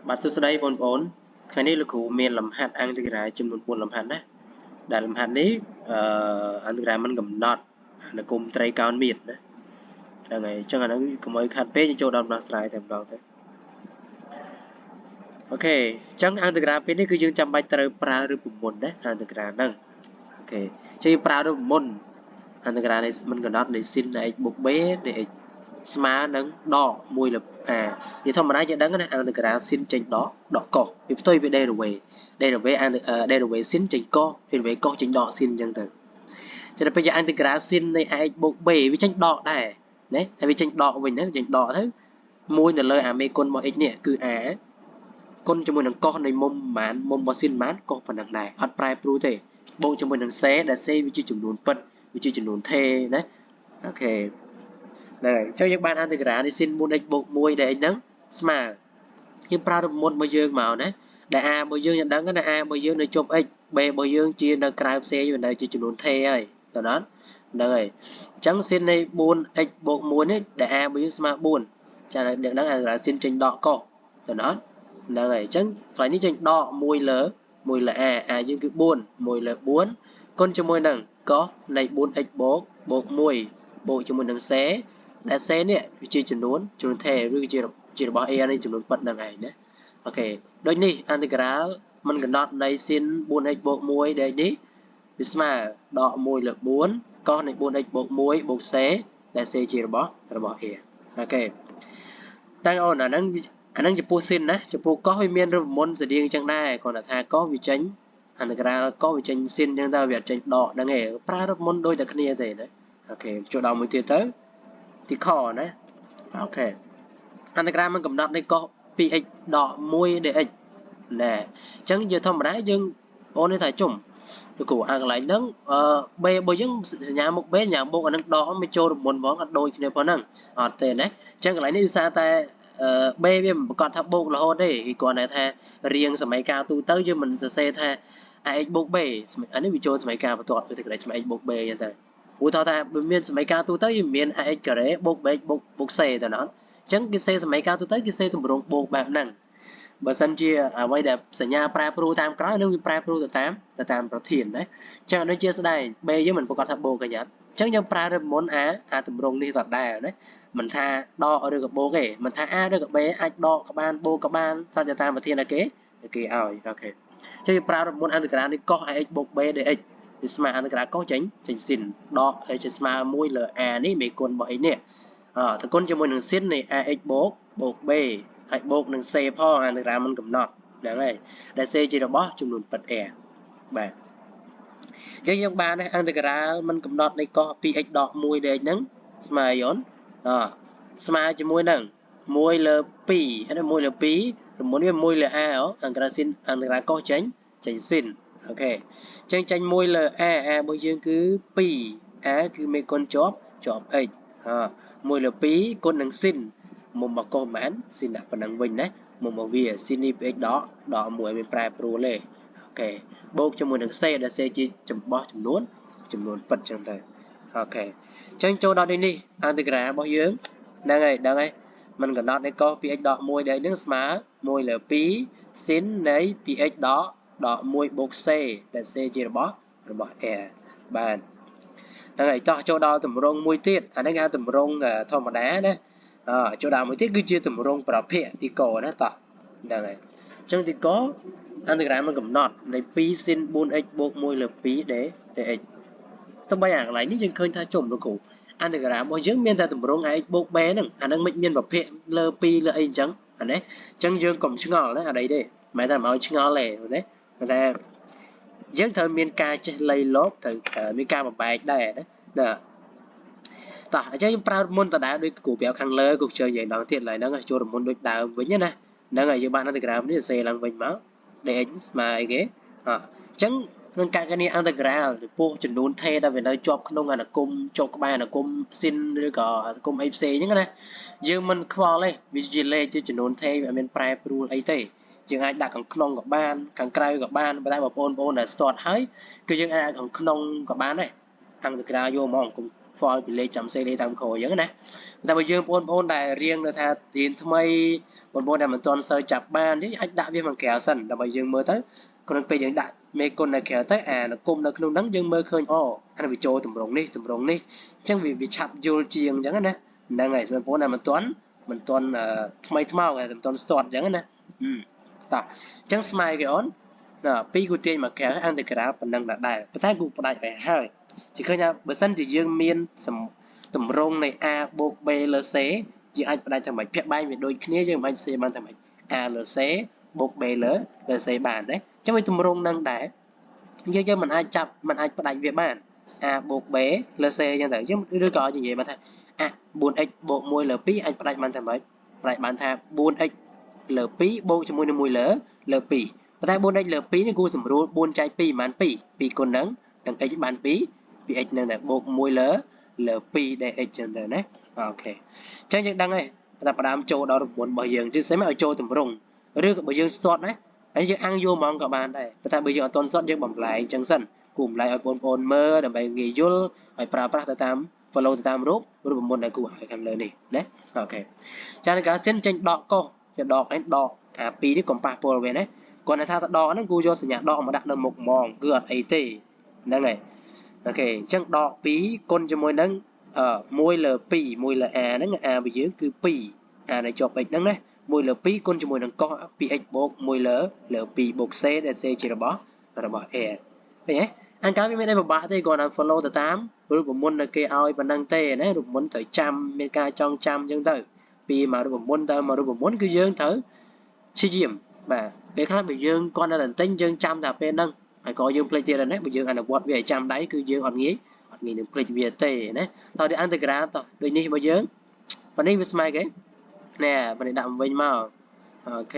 បាទសួស្តីបងប្អូនថ្ងៃនេះលោកគ្រូមានលំហាត់អង់តិក្រាលចំនួន4លំហាត់ណាដែលលំហាត់នេះអឺអង់តិក្រាលមិនកំណត់អនុគមត្រីកោណមានណាហ្នឹងហើយអញ្ចឹងអាហ្នឹងកុំឲ្យខាត់ពេកយើងចូលដល់ដំណោះស្រាយតែម្ដងទៅOK អញ្ចឹងអង់តិក្រាលពេលនេះគឺយើងចាំបាច់ត្រូវប្រើរូបមន្តណាអង់តិក្រាលហ្នឹង OK អញ្ចឹងយើងប្រើរូបមន្តអង់តិក្រាលនៃមិនកំណត់នៃ sin x បូក b dx ស្មើនឹងដក1លើ a និយាយធម្មតាយើងដឹងណាអង់តិក្រាល sin ចេញដកដក cos វាផ្ទុយពី derivative derivative អង់ derivative sin ចេញ cos derivative cos ចេញដក sin អញ្ចឹងទៅចឹងដល់ពេលជាអង់តិក្រាល sin នៃ ax បូក b វាចេញដកដែរណាហើយវាចេញដកវិញណាចេញដកទៅ1នៅលើអាមេគុណរបស់ x នេះគឺ a គុណជាមួយនឹង cos នៃមុំប្រហែលមុំរបស់ sin ប្រហែល cos ប៉ុណ្ណឹងដែរអត់ប្រែប្រួលទេបូកជាមួយនឹង c ដែល c វាជាចំនួនពិតវាជាចំនួនថេណា OK ហ្នឹងហើយអញ្ចឹងយើងបានអន្តក្រាលនៃ sin 4x បូក1ដែល x ហ្នឹងស្មើយើងប្រើរូបមន្តរបស់យើងមកណាដែល a របស់យើងយើងដឹងណា a របស់យើងនៅជប់ x b របស់យើងជានៅក្រៅផ្សេងវានៅជាចំនួនថេហើយតើអត់ហ្នឹងហើយអញ្ចឹង sin នៃ 4x បូក1នេះដែល a របស់យើងស្មើ4ចាអ្នកដឹងអន្តក្រាល sin ចេញដក cos តើអត់ហ្នឹងហើយអញ្ចឹងកន្លែងនេះចេញដក1លើ1លើ a a យើងគឺ4 1លើ4គុណជាមួយនឹង cos នៃ 4x បូកបូក1បូកជាមួយនឹង c ដែល c នេះវាជាចំនួនចំនួនថេឬជាជារបស់ a នៃចំនួនពិតហ្នឹងឯងណា OK ដូចនេះអន្តក្រាលមិនកំណត់នៃ sin 4x បូក1ដែលនេះវាស្មើដក1លើ4 cos នៃ 4x បូក1បូក c ដែល c ជារបស់របស់ a OK តែអូនអាហ្នឹងអាហ្នឹងចំពោះ sin ណាចំពោះ cos វាមានរូបមន្តស្តៀងចឹងដែរគ្រាន់តែថា cos វាចេញអន្តក្រាល cos វាចេញ sin ចឹងទៅវាអត់ចេញដកហ្នឹងឯងប្រើរូបមន្តដូចតែគ្នាទេណា OK ចូលដល់មួយទៀតទៅទីខណា OK អន្តក្រាលមិនកំណត់នៃ cos 2x ដក1 dx ណែអញ្ចឹងយើងធម្មតាយើងបងនេះថាជុំលោកគ្រូអាកន្លែងហ្នឹងអឺ b របស់យើងសញ្ញាមុខ b សញ្ញាមុខអាហ្នឹងដកមិនចូលរមុនហ្មងអត់ដូចគ្នាប៉ុណ្ណឹងអត់ទេណាអញ្ចឹងកន្លែងនេះដោយសារតែ b វាមិនប្រកាសថាបូករហូតទេគេគ្រាន់តែថារៀងសម័យកាលទូទៅយើងមិនសរសេរថា ax បូក b អានេះវាចូលសម័យកាលបន្ទាត់វាទៅក្រេសម័យ x បូក b អញ្ចឹងទៅឧទាហរណ៍ថាវាមានសម័យកាលទូទៅវាមាន ax ការ៉េបូក b បូកបូក c ទៅណាអញ្ចឹងគេសេសម័យកាលទូទៅគេសេទម្រង់បូកបែបហ្នឹងបើសិនជាអ្វីដែលសញ្ញាប្រែប្រួលតាមក្រោយនឹងវាប្រែប្រួលទៅតាមទៅតាមប្រធានណាអញ្ចឹងដូចជាស្ដែង b យើងមិនប្រកាសថាបូកកញ្ញាអញ្ចឹងយើងប្រើរូបមន្ត a អាទម្រង់នេះដដែលណាមិនថាដកឬក៏បូកទេមិនថា a ឬក៏ b អាចដកក៏បានបូកក៏បានសត្វតែតាមប្រធានឲ្យគេគេឲ្យ OK អញ្ចឹងយើងប្រើរូបមន្តអន្តក្រាលនេះ cos ax បូក b dx វាស្មើអន្តក្រាល cos ចេញចេញ sin ដកចេញស្មើ1លើ a នេះមេគុណរបស់ x នេះអទៅគុណជាមួយនឹង sin នៃ ax បូកបូក b ហើយបូកនឹង c ផងអន្តក្រាលមិនកំណត់ហ្នឹងហើយដែល c ជារបស់ចំនួនពិត a បាទអញ្ចឹងយើងបានអន្តក្រាលមិនកំណត់នៃ cos 2x ដក1 dx ហ្នឹងស្មើអីអូនអស្មើជាមួយនឹង1លើ2ហើយ1លើ2រមុនវា1លើ a អន្តក្រាល sin អន្តក្រាល cos ចេញចេញ sin OK អញ្ចឹងចេញ1លើ a a របស់យើងគឺ2 a គឺមេគុណជាប់ជាប់ x អ1លើ2គុណនឹង sin មុំរបស់ cos ប៉ុន្មាន sin ដាក់ប៉ុណ្ណឹងវិញណាមុំរបស់វា sin នេះ x ដកដក1មានប្រែប្រួលទេ OK បូកជាមួយនឹង c ដែល c ជាចំបោះចំនួនចំនួនពិតចឹងទៅ OK អញ្ចឹងចូលដល់នេះអន្តក្រាលរបស់យើងហ្នឹងហើយដឹងហើយมันកំណត់នៃ cos 2x ដក1ដែលនឹងស្មើ1លើ2 sin នៃ 2x ដកដក1បូក c ដែល c ជារបស់របស់ a បាទហ្នឹងហើយតោះចូលដល់ទម្រង់មួយទៀតអានេះគេហៅទម្រង់ធម្មតាណាអចូលដល់មួយទៀតគឺជាទម្រង់ប្រភពទីកណាតោះហ្នឹងហើយអញ្ចឹងទីកអន្តក្រាលมันកំណត់នៃ2 sin 4x បូក1លើ2 d dx ទោះបីអាកន្លែងនេះយើងឃើញថាជុំលោកគ្រូអន្តក្រាលរបស់យើងមានតែទម្រង់ ax បូក b ហ្នឹងអាហ្នឹងមិនមានប្រភពលើ2លើអីអញ្ចឹងអានេះអញ្ចឹងយើងកុំឆ្ងល់ណាអត់អីទេមិនមែនតែមិនឲ្យឆ្ងល់ទេណាតែយើងត្រូវមានការចេះលៃលកត្រូវមានការបំបែកដែរណាណាតោះអញ្ចឹងយើងប្រើមុនដដែលដូចគ្រូប្រាប់ខាងលើគ្រូជើនិយាយម្ដងទៀតឡើយហ្នឹងចូលមុនដូចដើមវិញណាហ្នឹងហើយយើងបានអន្តក្រាលនេះសរសេរឡើងវិញមក dx ស្មើអីគេអញ្ចឹងក្នុងករណីអន្តក្រាលចំពោះចំនួនថេដែលវានៅជាប់ក្នុងអនុគមជាប់ក្បែរអនុគម sin ឬក៏អនុគមអីផ្សេងហ្នឹងណាយើងមិនខ្វល់ទេវាជាលេខជាចំនួនថេវាអត់មានប្រែប្រួលអីទេយើងអាចដាក់ខាងក្នុងក៏បានខាងក្រៅក៏បានប៉ុន្តែបងប្អូនបងប្អូនដែលស្ទាត់ហើយគឺយើងអាចខាងក្នុងក៏បានដែរអន្តក្រាលយកហ្មងកុំ fall ពីលេខចាំសេលេខតាមក្រោយអញ្ចឹងណាតែបើយើងបងប្អូនដែលរៀងនៅថារៀនថ្មីបងប្អូនដែលមិនទាន់សូវចាប់បានទេអាចដាក់វាមកក្រៅសិនដើម្បីយើងមើលទៅក្នុងពេលយើងដាក់មេគុណនៅក្រៅទៅអានុគមនៅក្នុងហ្នឹងយើងមើលឃើញអូអានេះវាចូលតម្រងនេះតម្រងនេះអញ្ចឹងវាវាឆាប់យល់ជាងអញ្ចឹងណាហ្នឹងហើយបងប្អូនដែលមិនទាន់ថ្មីថ្មោងតែមិនទាន់ស្ទាត់អញ្ចឹងណាតោះអញ្ចឹងស្មើគេអូនណាពីគូទាញមកក្រៅអាំងតេក្រាលប៉ុណ្ណឹងដែរប៉ុន្តែគូផ្ដាច់ឲ្យហើយជាឃើញថាបើសិនជាយើងមានតម្រងនៃ a បូក b លើ c យើងអាចផ្ដាច់ថាម៉េចភាគបែងវាដូចគ្នាយើងមិនអាច c បានថាម៉េច a លើ c បូក b លើ c បានទេអញ្ចឹងវាតម្រងនឹងដែរយើងយើងមិនអាចចាប់មិនអាចផ្ដាច់វាបាន a បូក b លើ c អញ្ចឹងទៅយើងឬក៏និយាយមកថា a 4x បូក1លើ2អាចផ្ដាច់បានថាម៉េចផ្ដាច់បានថា 4x លើ2បូកជាមួយនឹង1លើ2ប៉ុន្តែ 4x លើ2នេះគួរសម្រួល4ចែក2បាន2 2គុណនឹងនឹង x បាន2 2x នឹងតែបូក1លើ2ដែល x ចឹងទៅណាOK អញ្ចឹងយើងដឹងហើយតែផ្ដើមចូលដល់រង្វង់របស់យើងជាស្អីមកឲ្យចូលតម្រង់ឬក៏បើយើងស្ទាត់ណាហើយយើងអាំងយកហ្មងក៏បានដែរប៉ុន្តែបើយើងអត់ទាន់ស្ទាត់យើងបំលែងចឹងសិនគូបំលែងឲ្យបងប្អូនមើលដើម្បីងាយយល់ហើយប្រើប្រាស់ទៅតាម follow ទៅតាមរូបមន្តដែលគូឲ្យខាងលើនេះណាOK ចា៎ការសិនចេញដកកុសវាដកឯងដកអា2នេះកុំប៉ះពលវាណាគាត់ថាដកហ្នឹងគូយកសញ្ញាដកមកដាក់នៅមុខហ្មងគឺអត់អីទេហ្នឹងហើយ OK អញ្ចឹងដក2គុណជាមួយនឹង1លើ2 1លើ a ហ្នឹង a របស់យើងគឺ2 a នៅជាប់ x ហ្នឹងណា1លើ2គុណជាមួយនឹងកុស 2x បូក1លើ2បូក c ដែល c ជារបស់ a ឃើញទេអង្ការវាមានអីពិបាកទេគ្រាន់តែ follow ទៅតាមរូបមន្តដែលគេឲ្យប៉ុណ្ណឹងទេណារូបមន្តត្រូវចាំមានការចងចាំអញ្ចឹងទៅពីមករូបមន្តទៅមករូបមន្តគឺយើងត្រូវព្យាយាមបាទពេលខ្លះបើយើងគាត់នៅតែទិញយើងចាំតែពេលហ្នឹងហើយក៏យើងភ្លេចទៀតដែរណាបើយើងអនុវត្តវាឲ្យចាំដៃគឺយើងអត់ងាយអត់ងាយនឹងភ្លេចវាទេណាតោះដូចអាំងតេក្រាលតោះដូចនេះរបស់យើងប៉ុណ្នេះវាស្មើគេណែប៉ុណ្នេះដាក់វិញមក OK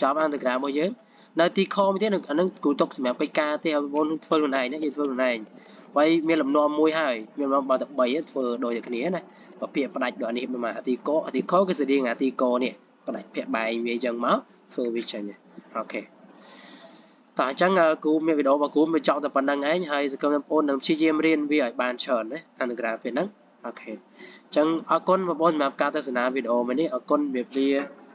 ចប់អាំងតេក្រាលរបស់យើងនៅទីខមួយទៀតអានឹងគ្រូទុកសម្រាប់កិច្ចការទេឲ្យបងប្អូនធ្វើខ្លួនឯងណាយើងធ្វើខ្លួនឯងហើយមានលំនាំមួយហើយមានលំនាំបើតែ3ធ្វើដូចតែគ្នាណាបើពាក្យផ្ដាច់ដល់នេះមកអាទីកអាទីខគឺស្តៀងអាទីកនេះផ្ដាច់ភាគបែងវាអញ្ចឹងមកធ្វើវាចេញ OK តោះអញ្ចឹងគ្រូមានវីដេអូរបស់គ្រូមានចប់តែប៉ុណ្្នឹងឯងហើយសង្ឃឹមបងប្អូននឹងព្យាយាមរៀនវាឲ្យបានច្រើនណាអានក្រាពេលហ្នឹង OK អញ្ចឹងអរគុណបងប្អូនសម្រាប់ការទស្សនាវីដេអូមួយនេះអរគុណជំរាបលា។